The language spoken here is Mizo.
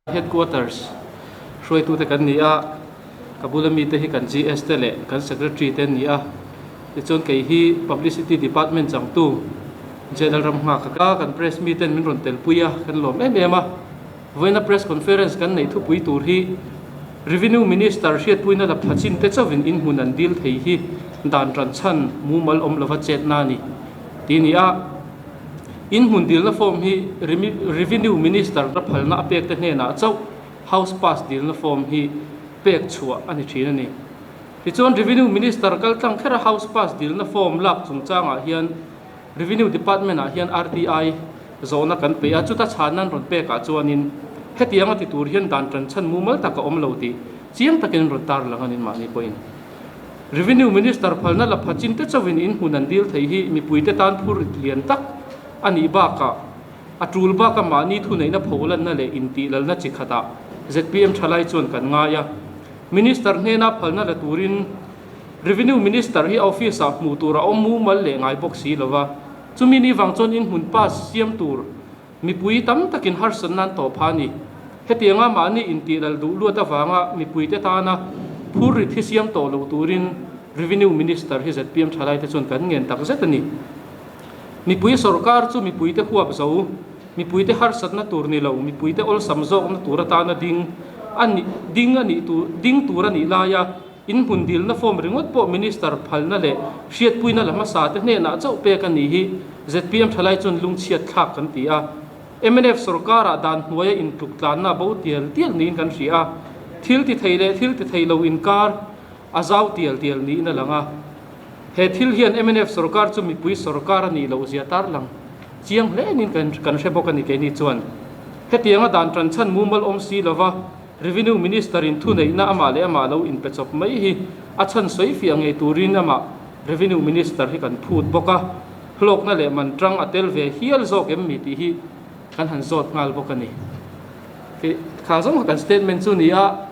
Headquarters hruaitute kan ni a, ka bula mite hi kan GS te leh kan Secretary te an ni a, tichuan kei hi Publicity Department changtu General Ramnghaka ka kan press miten min rawn telpui a, kan lawm em em a. Vawiina press conference kan neih thupui tur hi Revenue Minister hriatpuina la pha chin te chauhin inhmun an dil thei hi dan tan chhan mumal awm lova chetna a ni tih a ni a. In hmun dilna form hi Revenue Minister ra phalna a pekte hnenah chauh House Pass dilna form hi pek chhuah a ni thin a ni. Tichuan Revenue Minister kaltlang khera House Pass dilna form lak chungchangah hian Revenue Department ah hian RTI zawhna kan peih a, chuta chhanna an rawn pekah chuanin hetianga ti tur hian dan tanchhan mumal tak a awm lo tih chiang takin an rawn tarlang a ni mahni pawhin. Revenue Minister phalna la pha chin te chauhin in hmun an dil thei hi mipuite tan phur lian tak a nih bakah a tul baka mahni thuneihna pholanna leh intihlalna chi khatah zpm thalai chuan kan ngai a. Minister hnena phalna la turin Revenue Minister hi a office ah hmuh tur a awm mumal leh ngai bawk si lova, chumi ni vang chuan in hmun pass siam tur Mipui tam takin harsatna an tawh phah a ni. Hetianga mahni intih lal duh luat avanga mipuite tana phur rit hi siam tawh lo turin Revenue Minister hi zpm thalaite chuan kan ngen tak zet a ni. Mipui sorkar chu mipuite huap zo, mipuite harsatna tur ni lo, mipuite awlsam zawkna tur atana ding a nih ding a nih tur ding tur a nih laia In hmun dilna form ringawt pawh Minister phalna leh hriatpuina la hmasa te hnenah chauh pek a nih hi zpm thalai chuan lungchhiat thlak kan ti a. Mnf sorkarah dan hnuaia intluk tlanna bo tial tial niin kan hria a, thil ti thei leh thil ti thei lo inkar a zau tial tial niin a lang a. He thil hian mnf sorkar chu mipui sorkar a nih loh zia tarlang chiang hle niin kan hre bawk a ni keini chuan. Hetianga dan tanchhan mumal awm si lova Revenue Minister in thuneihna amah leh amah lo inpe chawp mai hi a chhan sawi fiah ngei turin amah Revenue Minister hi kan phut bawk a, hlawkna leh man tang a tel ve hial zawk em mi tih hi kan han zawt nghal bawk a ni. Kha zawng kha kan statement chu ni a.